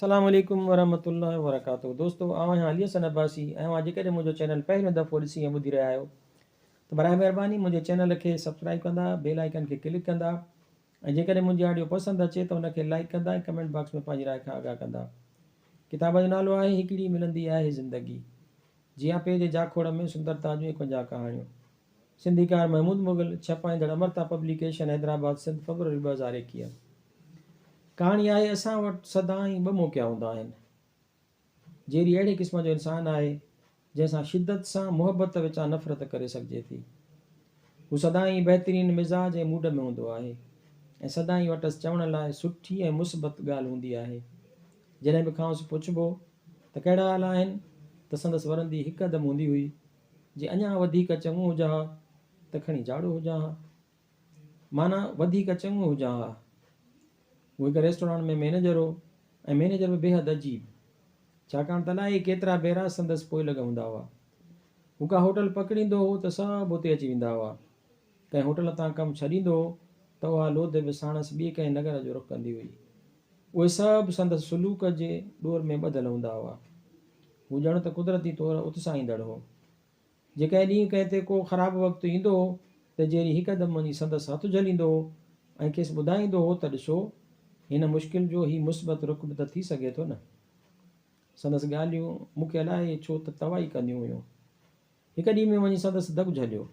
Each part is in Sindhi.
السلام عليڪم ورحمة الله وبرڪاته دوستو آئون آهيان علي حسن عباسي ۽ اوهان جيڪڏهن منهنجو چينل پهريون دفعو ڏسي ۽ ٻڌي رهيا آهيو ته برائي مهرباني منهنجي چينل کي سبسڪرائب ڪندا بيل آئيڪن کي ڪلڪ ڪندا ۽ جيڪڏهن منهنجي آڊيو پسند اچي ته ان کي لائيڪ ڪندا ۽ ڪمينٽ باڪس ۾ پنهنجي راء کان آگاهه ڪندا ڪتاب جو نالو آهي هڪڙي ملندي آهي زندگي جياپي جي جاکوڙ ۾ سندرتا جون 51 ڪهاڻيون سنڌيڪار محمود مغل، ڇپائيندڙ امرتا پبليڪيشن حيدرآباد سنڌ فبروري 2021. ڪهاڻي آهي اسان وٽ سدائين ٻه موقعا هوندا آهن. جيري اهڙي قسم جو انسان آهي جنهن سان شدت سان محبت وچان نفرت ڪري سگهجي ٿي. هو سدائين بهترين مزاج ۽ موڊ ۾ هوندو آهي ۽ سدائين وٽس چوڻ لاء سٺي ۽ مثبت ڳالهه هوندي آهي. جڏهن به کانئس پڇبو ته ڪهڙا حال آهن ته سندس ورندي هڪدم هوندي هئي جي اڃا وڌيڪ چڱو هجان ها ته کڻي جاڙو هجان ها. معنيٰ وڌيڪ چڱو هجان ها. هو هڪ ريسٽورانٽ ۾ مئنيجر هو ۽ مئنيجر به بيحد عجيب. ڇاڪاڻ ته الائي ڪيترا ڀيرا سندس پوئلڳ هوندا هئا. هو ڪا هوٽل پڪڙيندو هو ته سڀ اتي اچي ويندا هئا. ڪنهن هوٽل تان ڪم ڇڏيندو هو ته اها لوڌ به ساڻس ٻئي ڪنهن نگر جو رخ ڪندي هئي. اهي سڀ سندس سلوڪ جي ڏور ۾ ٻڌل هوندا هئا. هو ڄڻ ته قدرتي طور اتساهيندڙ هو. جي ڪنهن ڏينهن ڪنهن تي ڪو خراب وقت ايندو هو ته جيري هڪدم وڃي سندس هٿ جهليندو هو ۽ کيس ٻڌائيندو هو ته ڏسو، هن مشڪل جو هي مثبت رخ به ته ٿي سگهي ٿو نه. سندس ڳالهيون مون کي الائي ڇو ته توائي ڪنديون هيون. هڪ ڏينهن ۾ وڃي سندس دڳ جهليو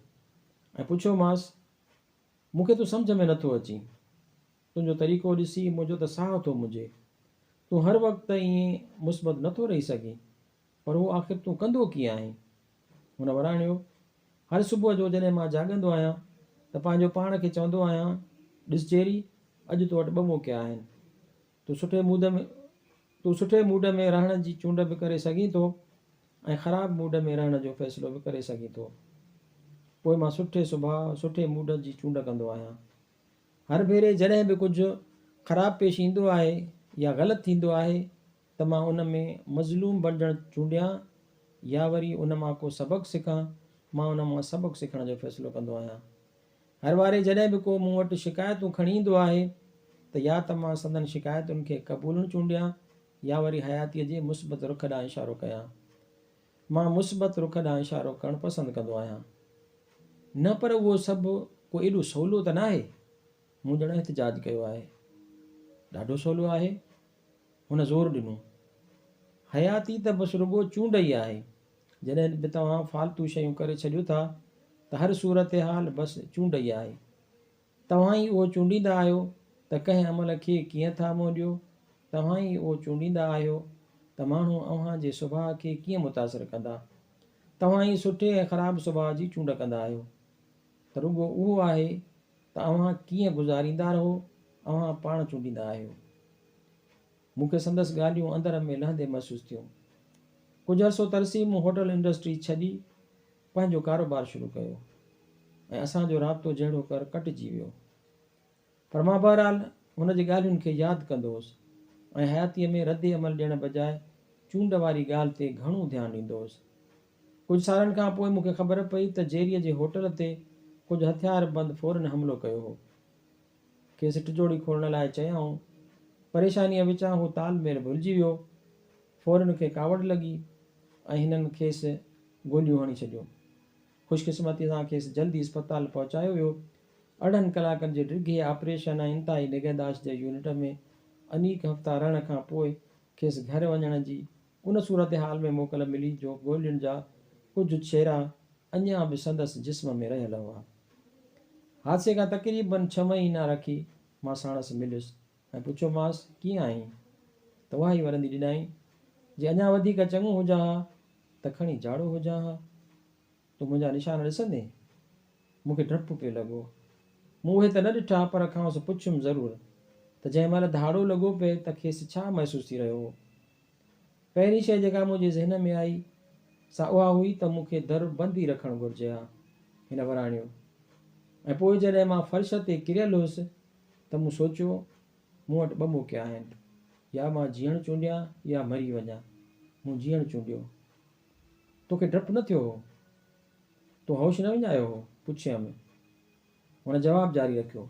۽ پڇيومانس، مون کي تون سمجهه ۾ نٿو اچين. تنهنجو طريقو ڏسي منهنجو ته ساهه ٿو منجهي. تون هر وقت ته ائين مثبت نٿو رهي سگهين، پر اهو آخر تون ڪندو ڪيئن آهين؟ هن وراڻيو، هر صبح جو جڏهن مان جاڳندو آهيان ته پنهنجو پاڻ کي چوندو آهيان، ڏس جيري، اڄ تو وٽ ٻه موقعا آهن. تون سٺي موڊ ۾ تون سٺي موڊ ۾ رهڻ جي چونڊ به ڪري سگهين ٿو ۽ خراب موڊ ۾ رهڻ جو فيصلو به ڪري سگهين ٿو. پوء مان سٺي سڀاء، سٺي موڊ جي چونڊ ڪندو آهيان. هر ڀيري جڏهن به ڪجهه خراب پيش ايندو آهي يا غلط ٿيندو آهي ته مان ان ۾ مظلوم بڻجڻ چونڊيان يا وري ان مان ڪو سبق سکان، مان ان مان سبق سکڻ جو فيصلو ڪندو آهيان. هر واري جڏهن به ڪو مون وٽ شڪايتون کڻي ايندو آهي ته يا ته مان سندن شڪايتن کي قبولڻ چونڊيان يا وري حياتيء جي مثبت رخ ڏانهن اشارو ڪيان. مان مثبت رخ ڏانهن اشارو ڪرڻ پسند ڪندو آهيان. نه پر اهو سڀ ڪو ايڏو سولو ته ناهي. مون ڄڻ احتجاج ڪيو آهي. ڏاڍو سولو آهي. هن زور ڏنو. حياتي ته بس رڳو چونڊ ئي آهي. جڏهن به توهان فالتو شيون ڪري ڇڏيو ٿا ته هر صورتحال بس چونڊ ئي آهي. توهان ئي اهو چونڊيندا آهيو ته ڪنهن عمل کي ڪيئن ٿا منهن ڏيو، توهان ئي اهو چونڊيندا آهيو ته ماڻهو اوهان جي سڀاء کي ڪيئن متاثر ڪندا. توهان ئي سٺي ۽ خراب سڀاء جي چونڊ ڪندا آهيو. ته رڳو اهو آهي ته اوهان ڪيئن گذاريندا رهو، اوهان پاڻ چونڊيندا آهيو. مون کي سندس ڳالهيون اندر ۾ لهندي محسوس ٿيون. ڪجهه عرصو ترسي مون هوٽل انڊسٽري ڇڏي پنهنجو ڪاروبار شروع ڪيو ۽ اسان جو رابطو جهڙوڪر ڪٽجي ويو. پر مان بهرحال هن جي ڳالهين کي ياد ڪندو هوس ۽ حياتيء ۾ رد عمل ڏيڻ بجاء چونڊ واري ڳالهه تي گهڻو ڌيان ڏيندو هوس. ڪجهه سالن کان پوء مون کي خبر پئي ته جيريء جي هوٽل تي ڪجهه هٿياربند ڦورن حملو ڪيو هو. کيس ٽجوڙي کولڻ لاء چيائون. پريشانيء وچان هو تال ميل ڀلجي ويو. ڦورن کي ڪاوڙ لڳي ۽ هنن کيس گوليون هڻي ڇڏيون. خوش قسمتيء سان کيس جلدي اسپتال پهچايو ويو. 18 ڪلاڪن جي ڊگهي آپريشن ۽ انتهائي نگهداشت جي يونٽ ۾ انيڪ هفتا رهڻ کان پوء کيس گهر وڃڻ جي ان صورتحال ۾ موڪل ملي جو گولين جا ڪجهه ڇيرا اڃا به سندس جسم ۾ رهيل هئا. حادثي کان تقريباً ڇهه مهينا رکي مان ساڻس مليس ۽ پڇيومانس، ڪيئن آهين؟ ته اها ئي ورندي ڏنائين، جي اڃا وڌيڪ چڱو هجان ها ته کڻي جاڙو هجان ها. تون منهنجا نشان ڏسندين؟ مون کي ڊپ پئي لڳو. مون اهي ته نه ڏٺا پر کانئس پڇيم ضرور ته جنهن مهل ڌاڙو لڳو پئي ته کيس ڇا محسوس ٿي رهيو هو؟ پهرين شيء جيڪا منهنجي ذهن ۾ آئي، سا اها هئي ته مون کي در بند ئي رکڻ گهرجي ها. هن وراڻيو. ۽ پوء جڏهن مان فرش تي ڪريل هيس ته مون سوچيو، مون وٽ ٻه موقعا آهن، يا مان جيئڻ چونڊيان يا مري وڃان. مون جيئڻ چونڊيو. توکي ڊپ نه ٿيو هو؟ تو هوش نه وڃايو هو؟ پڇيم. هن جواب جاري رکيو.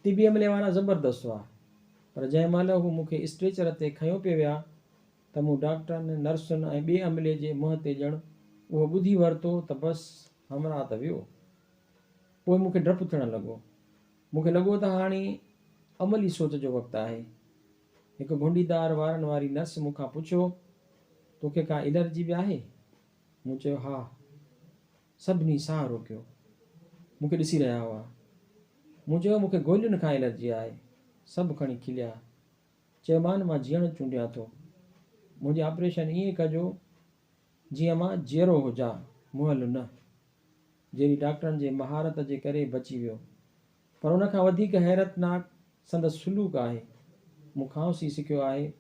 طبي عملي وارا زبردست هئا. پر جنهن مهل هو مون کي اسٽريچر تي کنيو پئي ويا ته مون ڊاڪٽرن، نرسن ۽ ٻئي عملي جي منهن تي ڄڻ اهو ٻڌي ورتو ته بس همراهه ته ويو. پوء مون کي ڊپ ٿيڻ لڳو. مون کي لڳو ته هاڻي عملي سوچ جو وقت آهي. هڪ گهنڊيدار وارن واري نرس مون کان پڇيو، توکي ڪا الرجي به آهي؟ مون چيو، ها. سڀني ساهه روڪيو. مون کي ڏسي رهيا هئا. مون چيو، مون کي گولين کان الرجي آهي. سڀ کڻي کليا. چيومان، مان جيئڻ چونڊيان ٿو. منهنجي آپريشن ائين ڪجو، جيئن مان جيئرو هجان، مئل نه. جيري ڊاڪٽرن جي مهارت جي ڪري بچي ويو. پر ان کان وڌيڪ حيرتناڪ سندس سلوڪ آهي. مون کانئس ئي سکيو آهي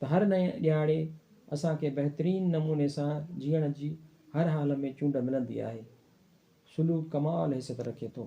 ته هر نئين ڏهاڙي اسان کي بهترين نموني سان جيئڻ جي هر حال ۾ چونڊ ملندي آهي. سلوڪ ڪمال حيثيت رکي ٿو.